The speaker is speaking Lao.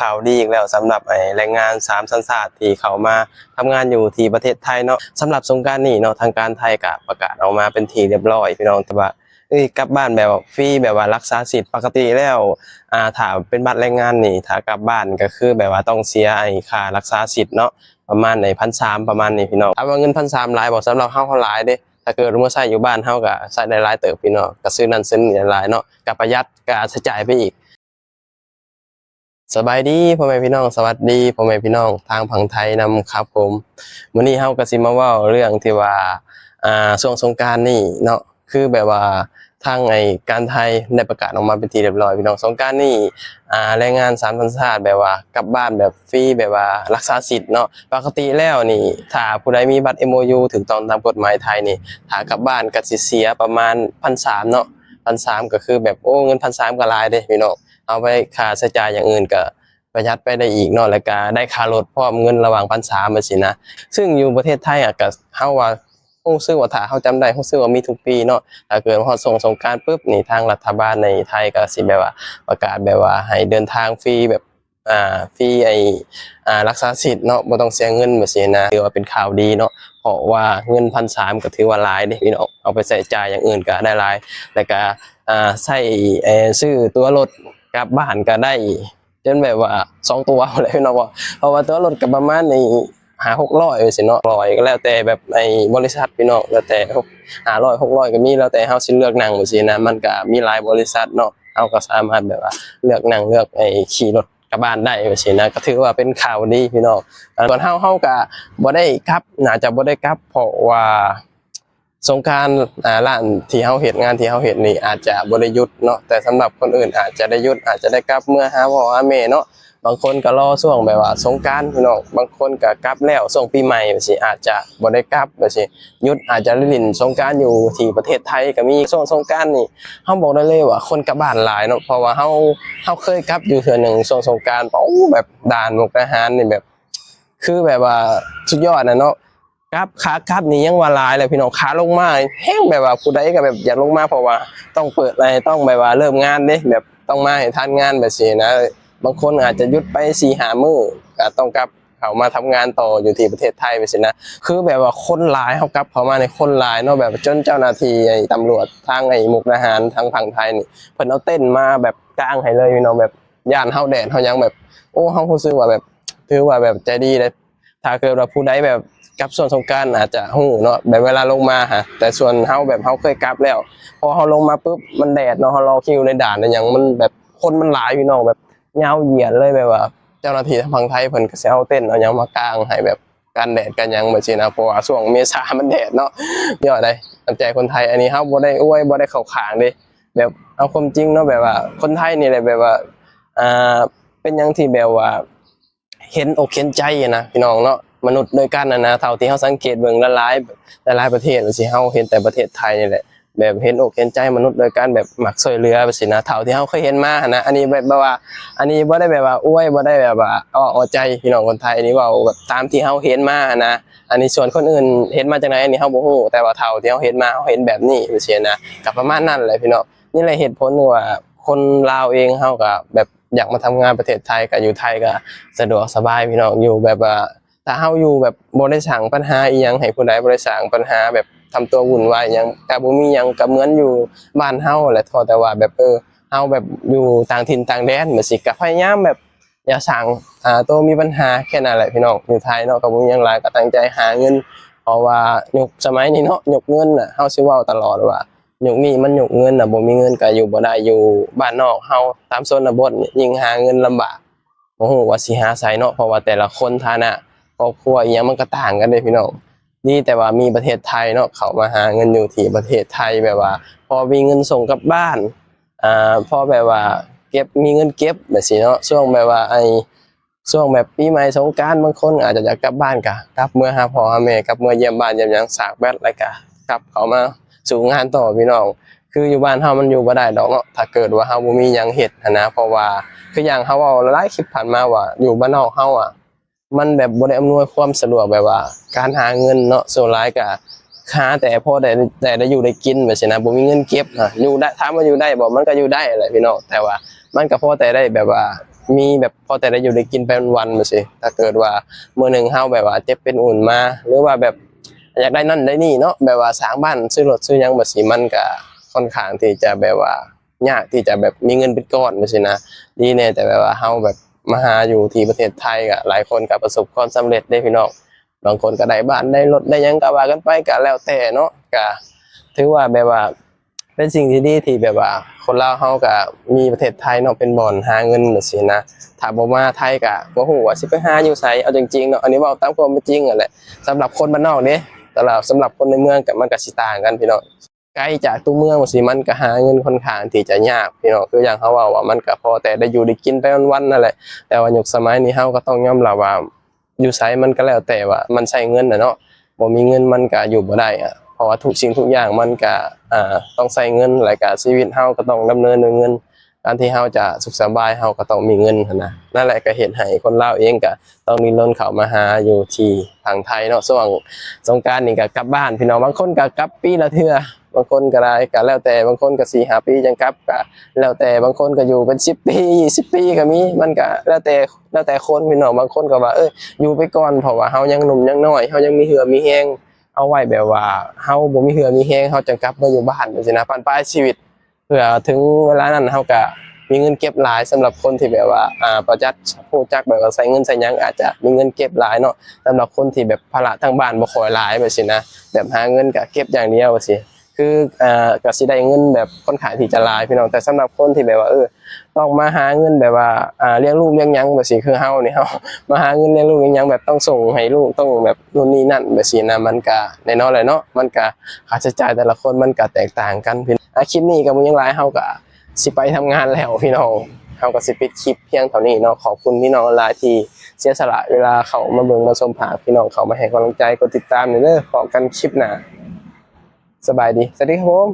ຂ່າວດີອີກແລ້ວ ສຳລັບໄອ້ແຮງງານສາມສັນຊາດທີ່ເຂົ້າມາທຳງານຢູ່ທີ່ປະເທດໄທເນາະ. ສຳລັບສົງການນີ້ເນາະ ທາງການໄທກະປະກາດອອກມາເປັນທີ່ຮຽບຮ້ອຍ ພີ່ນ້ອງ ທີ່ວ່າ ເອີຍ ກັບບ້ານແບບວ່າຟຣີ ແບບວ່າລັກສາສິດ. ປົກກະຕິແລ້ວ ອ່າ ຖ້າເປັນບັດແຮງງານນີ້ ຖ້າກັບບ້ານກະຄືແບບວ່າຕ້ອງເສຍໄອ້ຄ່າລັກສາສິດເນາະ ປະມານໄອ້ພັນສາມ ປະມານນີ້ ພີ່ນ້ອງ. ຖາມວ່າເງິນພັນສາມຫຼາຍບໍ່? ສຳລັບເຮົາ ເຮົາຫຼາຍເດ້. ຖ້າເກີດເມື່ອໃຊ້ຢູ່ບ້ານ ເຮົາກະໃຊ້ໄດ້ຫຼາຍເຕີບ ພີ່ນ້ອງ ກະຊື້ນັ້ນຊື້ນີ້ຫຼາຍເນາະ ກະປະຢັດ ກະໃຊ້ຈ່າຍໄປອີກ. ສະບາຍດີພໍ່ແມ່ພີ່ນ້ອງ ສະຫວັດດີພໍ່ແມ່ພີ່ນ້ອງທາງຝັ່ງໄທນຳຄັບຜົມ. ມື້ນີ້ເຮົາກະຊິມາເວົ້າເລື່ອງທີ່ວ່າ ອ່າ ຊ່ວງສົງການນີ້ເນາະ ຄືແບບວ່າທາງໄອ້ການໄທໄດ້ປະກາດອອກມາເປັນທີ່ຮຽບຮ້ອຍ ພີ່ນ້ອງ. ສົງການນີ້ ອ່າ ແຮງງານສາມສັນຊາດແບບວ່າກັບບ້ານແບບຟຣີ ແບບວ່າລັກສາສິດເນາະ. ປົກກະຕິແລ້ວນີ້ ຖ້າຜູ້ໃດມີບັດເອັມໂອຢູ ຖືກຕ້ອງຕາມກົດໝາຍໄທນີ້ ຖ້າກັບບ້ານກະຊິເສຍປະມານພັນສາມເນາະ ພັນສາມ ກະຄືແບບ ໂອ້ ເງິນພັນສາມກະຫຼາຍເດ້ ພີ່ນ້ອງ. ເອົາໄປຄ່າໃຊ້ຈ່າຍຢ່າງອື່ນກະປະຢັດໄປໄດ້ອີກເນາະ ແລ້ວກະໄດ້ຄ່າລົດພ້ອມ ເງິນລະຫວ່າງພັນສາມຈັ່ງຊີ້ນະ. ຊຶ່ງຢູ່ປະເທດໄທອະ ກະເຮົາວ່າ ຮູ້ສຶກວ່າ ຖ້າເຮົາຈຳໄດ້ ຮູ້ສຶກວ່າມີທຸກປີເນາະ ຖ້າເກີດຮອດຊ່ວງສົງການປຶບນີ້ ທາງລັດຖະບານໃນໄທກະຊິແບບວ່າປະກາດແບບວ່າໃຫ້ເດີນທາງຟຣີ ແບບ ອ່າ ຟຣີໄອ້ ອ່າ ລັກສາສິດເນາະ ບໍ່ຕ້ອງເສຍເງິນແບບຊີ້ນະ. ຖືວ່າເປັນຂ່າວດີເນາະ ເພາະວ່າເງິນພັນສາມກະຖືວ່າຫຼາຍເດ້ ພີ່ນ້ອງ. ເອົາໄປໃຊ້ຈ່າຍຢ່າງອື່ນກະໄດ້ຫຼາຍ ແລ້ວກະ ອ່າ ໃຊ້ ຊື້ຕົ໋ວລົດກັບບ້ານກະໄດ້ ຈົນແບບວ່າສອງຕົ໋ວພຸ້ນແຫຼະພີ່ນ້ອງ ເພາະວ່າຕົ໋ວລົດກະປະມານນີ້ຫ້າຫົກຮ້ອຍຈັ່ງຊີ້ເນາະ ຮ້ອຍກະແລ້ວແຕ່ແບບໄອ້ບໍລິສັດ ພີ່ນ້ອງ ແລ້ວແຕ່ ຫ້າຮ້ອຍຫົກຮ້ອຍກະມີ ແລ້ວແຕ່ເຮົາຊິເລືອກນັ່ງຈັ່ງຊີ້ນະ. ມັນກະມີຫຼາຍບໍລິສັດເນາະ ເຮົາກະສາມາດແບບວ່າເລືອກນັ່ງ ເລືອກໄອ້ຂີ່ລົດກັບບ້ານໄດ້ຈັ່ງຊີ້ນະ ກະຖືວ່າເປັນຂ່າວດີ ພີ່ນ້ອງ. ສ່ວນເຮົາ ເຮົາກະບໍ່ໄດ້ກັບ ໜ້າຈະບໍ່ໄດ້ກັບ ເພາະວ່າ ສົງການ ອ່າ ຮ້ານທີ່ເຮົາເຮັດ ງານທີ່ເຮົາເຮັດນີ້ອາດຈະບໍ່ໄດ້ຢຸດເນາະ ແຕ່ສຳລັບຄົນອື່ນອາດຈະໄດ້ຢຸດ ອາດຈະໄດ້ກັບເມືອຫາພໍ່ຫາແມ່ເນາະ. ບາງຄົນກະລໍຊ່ວງແບບວ່າສົງການ ພີ່ນ້ອງ ບາງຄົນກະກັບແລ້ວ ຊ່ວງປີໃໝ່ຈັ່ງຊີ້ ອາດຈະບໍ່ໄດ້ກັບຈັ່ງຊີ້ ຢຸດ ອາດຈະໄດ້ຫຼິ້ນສົງການຢູ່ທີ່ປະເທດໄທກະມີ. ຊ່ວງສົງການນີ້ ເຮົາບອກໄດ້ເລີຍວ່າຄົນກັບບ້ານຫຼາຍເນາະ ເພາະວ່າເຮົາ ເຮົາເຄີຍກັບຢູ່ເທື່ອໜຶ່ງຊ່ວງສົງການ ໂອ້ ແບບດ່ານມຸກດາຫານນີ້ແບບ ຄືແບບວ່າສຸດຍອດນະເນາະ. ກັບ ຂາກັບນີ້ຍັງວ່າຫຼາຍແຫຼະພີ່ນ້ອງ ຂາລົງມາແຮ່ງແບບວ່າຜູ້ໃດກະແບບຢາກລົງມາ ເພາະວ່າຕ້ອງເປີດ ຕ້ອງແບບວ່າເລີ່ມງານເດ້ ແບບຕ້ອງມາໃຫ້ທັນງານແບບຊີ້ນະ. ບາງຄົນອາດຈະຢຸດໄປສີ່ຫ້າມື້ ກະຕ້ອງກັບເຂົ້າມາທຳງານຕໍ່ຢູ່ທີ່ປະເທດໄທແບບຊີ້ນະ. ຄືແບບວ່າຄົນຫຼາຍ ເຮົາກັບເຂົ້າມານີ້ຄົນຫຼາຍເນາະ ແບບຈົນເຈົ້າໜ້າທີ່ ໄອ້ຕຳຫຼວດທາງໄອ້ມຸກດາຫານ ທາງຝັ່ງໄທນີ້ ເພິ່ນເອົາເຕັນມາແບບກາງໃຫ້ເລີຍ ພີ່ນ້ອງ ແບບຢ້ານເຮົາແດດເຮົາຫຍັງ ແບບ ໂອ້ ເຮົາຮູ້ສຶກວ່າແບບ ຖືວ່າແບບໃຈດີເດ້. ຖ້າເກີດວ່າຜູ້ໃດແບບກັບຊ່ວງສົງການອາດຈະຮູ້ເນາະ ແບບເວລາລົງມາຫາ ແຕ່ສ່ວນເຮົາແບບເຮົາເຄີຍກັບແລ້ວ ພໍເຮົາລົງມາປຶບ ມັນແດດເນາະ ເຮົາລໍຄິວໃນດ່ານໃນຫຍັງ ມັນແບບຄົນມັນຫຼາຍ ພີ່ນ້ອງ ແບບຍາວຢຽດເລີຍ. ແບບວ່າເຈົ້າໜ້າທີ່ທາງຝັ່ງໄທເພິ່ນກະຊິເອົາເຕັນເອົາຫຍັງມາກາງໃຫ້ແບບກັນແດດກັນຫຍັງແບບຊີ້ນະ ເພາະວ່າຊ່ວງເມສາມັນແດດເນາະ. ຍອດໃດ ນ້ຳໃຈຄົນໄທ ອັນນີ້ເຮົາບໍ່ໄດ້ອວຍ ບໍ່ໄດ້ເຂົ້າຂ້າງເດ້ ແບບເອົາຄວາມຈິງເນາະ ແບບວ່າຄົນໄທນີ້ແຫຼະ ແບບວ່າ ອ່າ ເປັນຫຍັງທີ່ແບບວ່າ ເຫັນອົກເຫັນໃຈນະ ພີ່ນ້ອງເນາະ ມະນຸດດ້ວຍກັນນະນະ. ເທົ່າທີ່ເຮົາສັງເກດເບິ່ງຫຼາຍໆ ຫຼາຍໆປະເທດ ວ່າຊີ້ ເຮົາເຫັນແຕ່ປະເທດໄທນີ້ແຫຼະ ແບບເຫັນອົກເຫັນໃຈມະນຸດດ້ວຍກັນ ແບບມັກຊ່ວຍເຫຼືອແບບຊີ້ນະ ເທົ່າທີ່ເຮົາເຄີຍເຫັນມາຫັ້ນນະ. ອັນນີ້ແບບ ແບບວ່າ ອັນນີ້ບໍ່ໄດ້ແບບວ່າອວຍ ບໍ່ໄດ້ແບບວ່າເອົາເອົາໃຈພີ່ນ້ອງຄົນໄທ ອັນນີ້ເວົ້າແບບຕາມທີ່ເຮົາເຫັນມາຫັ້ນນະ. ອັນນີ້ສ່ວນຄົນອື່ນເຫັນມາຈັ່ງໃດ ອັນນີ້ເຮົາບໍ່ຮູ້ ແຕ່ວ່າເທົ່າທີ່ເຮົາເຫັນມາ ເຮົາເຫັນແບບນີ້ແບບຊີ້ນະ ກະປະມານນັ້ນແຫຼະພີ່ນ້ອງ. ນີ້ແຫຼະເຫດຜົນທີ່ວ່າຄົນລາວເອງເຮົາກະແບບ ຢາກມາທຳງານປະເທດໄທ ກະຢູ່ໄທກະສະດວກສະບາຍພີ່ນ້ອງ ຢູ່ແບບວ່າ ຖ້າເຮົາຢູ່ແບບບໍ່ໄດ້ສ້າງບັນຫາອີ່ຫຍັງໃຫ້ຜູ້ໃດ ບໍ່ໄດ້ສ້າງບັນຫາແບບທຳຕົວວຸ່ນວາຍອີ່ຫຍັງ ກະບໍ່ມີຫຍັງ ກະເໝືອນຢູ່ບ້ານເຮົາແຫຼະ ເພາະແຕ່ວ່າແບບ ເອີ ເຮົາແບບຢູ່ຕ່າງຖິ່ນຕ່າງແດນແບບຊີ້ ກະພະຍາຍາມແບບຢ່າສ້າງ ອ່າ ໂຕມີບັນຫາ ແຄ່ນັ້ນແຫຼະພີ່ນ້ອງ. ຢູ່ໄທເນາະ ກະບໍ່ມີຫຍັງຫຼາຍ ກະຕັ້ງໃຈຫາເງິນ ເພາະວ່າຍຸກສະໄໝນີ້ເນາະ ຍຸກເງິນນະ ເຮົາຊິເວົ້າຕະຫຼອດວ່າ ຍຸກນີ້ມັນຍຸກເງິນນະ ບໍ່ມີເງິນກະຢູ່ບໍ່ໄດ້. ຢູ່ບ້ານນອກເຮົາຕາມຊົນນະບົດນີ້ ຍິ່ງຫາເງິນລຳບາກ ບໍ່ຮູ້ວ່າຊິຫາໃສເນາະ ເພາະວ່າແຕ່ລະຄົນຖານະຄອບຄົວອີ່ຫຍັງມັນກະຕ່າງກັນເດ້ພີ່ນ້ອງ. ດີແຕ່ວ່າມີປະເທດໄທເນາະ ເຂົ້າມາຫາເງິນຢູ່ທີ່ປະເທດໄທ ແບບວ່າພໍມີເງິນສົ່ງກັບບ້ານ ອ່າ ພໍແບບວ່າເກັບ ມີເງິນເກັບແບບຊີ້ເນາະ. ຊ່ວງແບບວ່າໄອ້ ຊ່ວງແບບປີໃໝ່ສົງການ ບາງຄົນອາດຈະຢາກກັບບ້ານ ກະກັບເມືອຫາພໍ່ຫາແມ່ ກັບເມືອຢ້ຽມບ້ານຢ້ຽມຫຍັງ ສາກແບັດ ແລ້ວກະກັບເຂົ້າມາສູ່ງານຕໍ່ພີ່ນ້ອງ. ຄືຢູ່ບ້ານເຮົາມັນຢູ່ບໍ່ໄດ້ດອກເນາະ ຖ້າເກີດວ່າເຮົາບໍ່ມີຫຍັງເຮັດຫັ້ນນະ ເພາະວ່າຄືຢ່າງເຮົາເວົ້າຫຼາຍໆຄລິບຜ່ານມາວ່າ ຢູ່ບ້ານນອກເຮົາອະ ມັນແບບບໍ່ໄດ້ອຳນວຍຄວາມສະດວກ ແບບວ່າການຫາເງິນເນາະ ສ່ວນຫຼາຍກະຫາແຕ່ພໍໄດ້ ໄດ້ ໄດ້ຢູ່ໄດ້ກິນແບບຊີ້ນະ ບໍ່ມີເງິນເກັບນະ. ຢູ່ໄດ້ ຖາມວ່າຢູ່ໄດ້ບໍ່ ມັນກະຢູ່ໄດ້ແຫຼະພີ່ນ້ອງ ແຕ່ວ່າມັນກະພໍແຕ່ໄດ້ແບບວ່າ ມີແບບພໍແຕ່ໄດ້ຢູ່ໄດ້ກິນໄປວັນໆ ແບບຊີ້. ຖ້າເກີດວ່າມື້ໜຶ່ງເຮົາແບບວ່າເຈັບເປັນອຸ່ນມາ ຫຼືວ່າແບບຢາກໄດ້ນັ້ນໄດ້ນີ້ເນາະ ແບບວ່າສ້າງບ້ານ ຊື້ລົດ ຊື້ຫຍັງແບບຊີ້ ມັນກະຄ່ອນຂ້າງທີ່ຈະແບບວ່າຍາກທີ່ຈະແບບມີເງິນເປັນກ້ອນແບບຊີ້ນະ. ດີແດ່ ແຕ່ແບບວ່າເຮົາແບບມາຫາຢູ່ທີ່ປະເທດໄທ ກະຫຼາຍຄົນກະປະສົບຄວາມສຳເລັດເດ້ພີ່ນ້ອງ. ບາງຄົນກະໄດ້ບ້ານໄດ້ລົດໄດ້ຫຍັງກະວ່າກັນໄປ ກະແລ້ວແຕ່ເນາະ. ກະຖືວ່າແບບວ່າ ເປັນສິ່ງທີ່ດີທີ່ແບບວ່າຄົນລາວເຮົາກະມີປະເທດໄທເນາະ ເປັນບ່ອນຫາເງິນແບບຊີ້ນະ. ຖ້າບໍ່ມາໄທກະບໍ່ຮູ້ວ່າຊິໄປຫາຢູ່ໃສ. ເອົາຈິງໆເນາະ ອັນນີ້ເວົ້າຕາມຄວາມເປັນຈິງຫັ້ນແຫຼະ. ສຳລັບຄົນບ້ານນອກເດ້ ແຕ່ວ່າສຳລັບຄົນໃນເມືອງກະ ມັນກະຊິຕ່າງກັນພີ່ນ້ອງ. ໄກຈາກຕົວເມືອງຈັ່ງຊີ້ ມັນກະຫາເງິນຄ່ອນຂ້າງທີ່ຈະຍາກພີ່ນ້ອງ. ຄືຢ່າງເຮົາເວົ້າວ່າ ມັນກະພໍແຕ່ໄດ້ຢູ່ໄດ້ກິນໄປວັນໆນັ້ນແຫຼະ. ແຕ່ວ່າຍຸກສະໄໝນີ້ ເຮົາກະຕ້ອງຍອມຮັບວ່າ ຢູ່ໃສມັນກະແລ້ວແຕ່ວ່າມັນໃຊ້ເງິນນະເນາະ. ບໍ່ມີເງິນມັນກະຢູ່ບໍ່ໄດ້ອະ ເພາະວ່າທຸກສິ່ງທຸກຢ່າງມັນກະ ອາ ຕ້ອງໃຊ້ເງິນ ແລະກະຊີວິດເຮົາກະຕ້ອງດຳເນີນດ້ວຍເງິນ. ການທີ່ເຮົາຈະສຸກສະບາຍ ເຮົາກະຕ້ອງມີເງິນຫັ້ນນະ. ນັ້ນແຫຼະກະເຮັດໃຫ້ຄົນລາວເອງກະຕ້ອງດີ້ນລົນເຂົ້າມາຫາຢູ່ທີ່ຝັ່ງໄທເນາະ. ຊ່ວງສົງການນີ້ກະກັບບ້ານພີ່ນ້ອງ. ບາງຄົນກະກັບປີລະເທື່ອ ບາງຄົນກະໄດ້ ກະແລ້ວແຕ່. ບາງຄົນກະສີ່ຫ້າປີຈັ່ງກັບ ກະແລ້ວແຕ່. ບາງຄົນກະຢູ່ເປັນສິບປີ ຊາວປີກະມີ. ມັນກະແລ້ວແຕ່ ແລ້ວແຕ່ຄົນພີ່ນ້ອງ. ບາງຄົນກະວ່າ ເອີ ຢູ່ໄປກ່ອນ ເພາະວ່າເຮົາຍັງໜຸ່ມຍັງນ້ອຍ ເຮົາຍັງມີເຫື່ອມີແຮງ. ເອົາໄວ້ແບບວ່າເຮົາບໍ່ມີເຫື່ອມີແຮງ ເຮົາຈັ່ງກັບມາຢູ່ບ້ານຈັ່ງຊີ້ນະ ບັ້ນປາຍຊີວິດ. ເພື່ອເຖິງເວລານັ້ນເຮົາກະມີເງິນເກັບຫຼາຍ. ສຳລັບຄົນທີ່ແບບວ່າ ອາ ປະຢັດ ຮູ້ຈັກແບບວ່າໃຊ້ເງິນໃຊ້ຫຍັງ ອາດຈະມີເງິນເກັບຫຼາຍເນາະ. ສຳລັບຄົນທີ່ແບບພາລະທາງບ້ານບໍ່ຄ່ອຍຫຼາຍແບບຊີ້ນະ ແບບຫາເງິນກະເກັບຢ່າງດຽວຈັ່ງຊີ້ ຄື ອາ ກະຊິໄດ້ເງິນແບບຄ່ອນຂ້າງທີ່ຈະຫຼາຍພີ່ນ້ອງ. ແຕ່ສຳລັບຄົນທີ່ແບບວ່າ ເອີ ຕ້ອງມາຫາເງິນແບບວ່າ ອາ ລ້ຽງລູກລ້ຽງຫຍັງແບບຊີ້ ຄືເຮົານີ້ ເຮົາມາຫາເງິນລ້ຽງລູກລ້ຽງຫຍັງ ແບບຕ້ອງສົ່ງໃຫ້ລູກ ຕ້ອງແບບໂນ່ນນີ້ນັ້ນແບບຊີ້ນະ. ມັນກະແນ່ນອນແຫຼະເນາະ ມັນກະຄ່າໃຊ້ຈ່າຍແຕ່ລະຄົນມັນກະແຕກຕ່າງກັນ. ອາ ຄລິບນີ້ກະບໍ່ມີຫຍັງຫຼາຍ ເຮົາກະຊິໄປທຳງານແລ້ວພີ່ນ້ອງ. ເຮົາກະຊິປິດຄລິບພຽງເທົ່ານີ້ເນາະ. ຂອບຄຸນພີ່ນ້ອງຫຼາຍທີ່ເສຍສະຫຼະເວລາເຂົ້າມາເບິ່ງມາຊົມ ຝາກພີ່ນ້ອງເຂົ້າມາໃຫ້ກຳລັງໃຈ ກົດຕິດຕາມແດ່ເດີ. ພໍ້ກັນຄລິບໜ້າ. ສະບາຍດີ ສະຫວັດດີຄັບຜົມ.